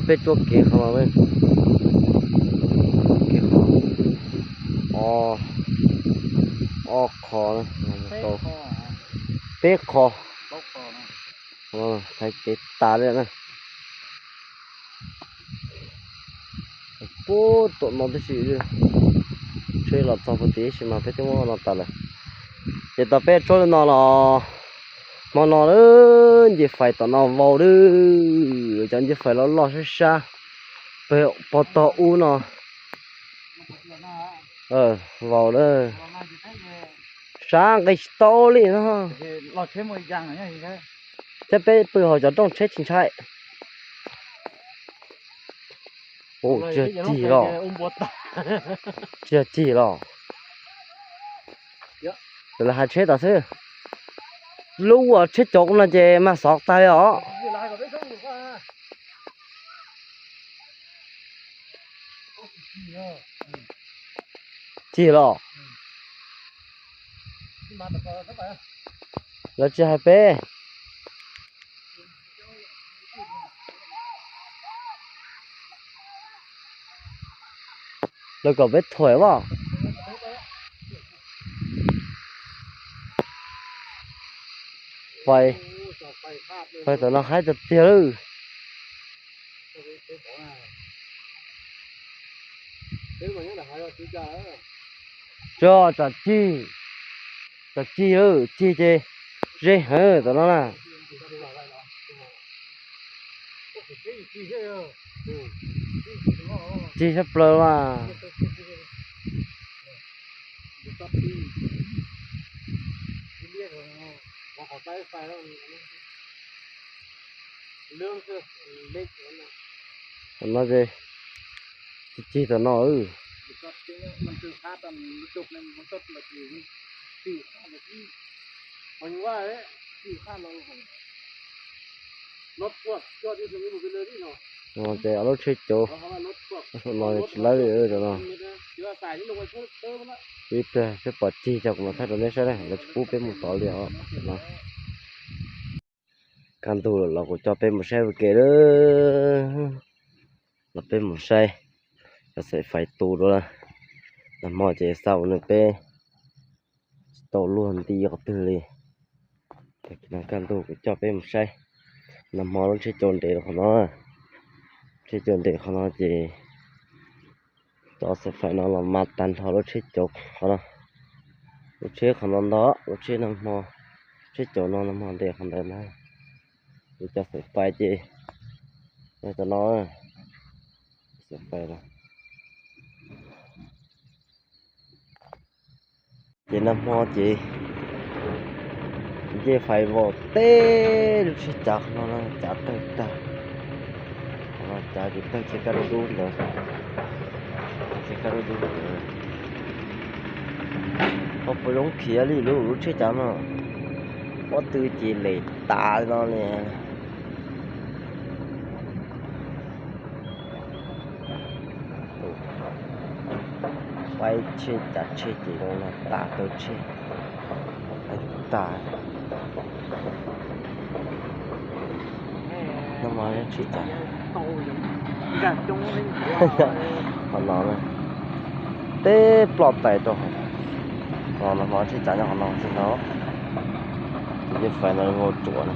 Peb tsuab kev qhov no, kev qhov, ob qho, peb qho, thaiv kev tas li na. Puag tom no tib si, tsheb los txog puag tim ib si mas peb twb muab no tas lawm. Ces tau peb tsuab li no los hmo no lawm, ncej fais tom no vau lawm, cov ncej fais loj loj sab sab pem pog tog ub no. Vau lawm, sab nqis tsis tau li no. Thiab peb pw hauv cov rooj tsheb tsis ntshai. Ua tsis yog cig los, tsis yog cig los, lawv hais tsheb tom xwb. Lub uas tsheb cov no ces mag xov tag li os. Cig los, lawv tsis hais peb. Lawv kom peb thuam as. Fais, fais tom no haib tiag tiag lawm. Tso tsam cig, tsam cig lawm, cig ces ze heev tom no na. Cig tshaj plaws mas. Tom no ces cig tom no. Ces lub tsheb cov no tsis lawv li no. Ib pliag peb pom cig cov kuv mam thaij rau nej saib na, lawv tsis pub peb mus tod li os no. Kaj ntug los kuv coj peb mus saib ua ke lawm, los peb mus saib cov xaim fais tu dua lawm. Nag hmo ces xa ua nws peb tsis tau luag nti qhov twg li. Kaj ntug kuv coj peb mus saib, nag hmo lub tsheb cau nres qhov no, tsheb cau nres qhov no ces cov xaim fais no los mas tag nrho lub tsheb cau qhov no. Lub tsheb qhov no ntag, lub tsheb nag hmo, tsheb cau no nag hmo nres qhov ntawd ntag. Ces cov xaim fais ces yog cov no, xaim fais no. Ces nag hmo ces ncej fais vau teb lub tsheb cav qhov no, cav tawg tag, cav ces tawg tsheb kab dub dub ntawd, tsheb kab dub dub ntawd. Ho puas zoo khiav li lub, lub tsheb cav no, pob tw ces lem tas li no li. Paib tsheb cav tsheb ces zoo no tas taw tsheb, tas. Nag hmo tsheb cav qhov no, teb ploj tais rau qhov no, nag hmo tsheb cav nyob qhov no xwb ntag. Ces ncej fais no vau tsuav na.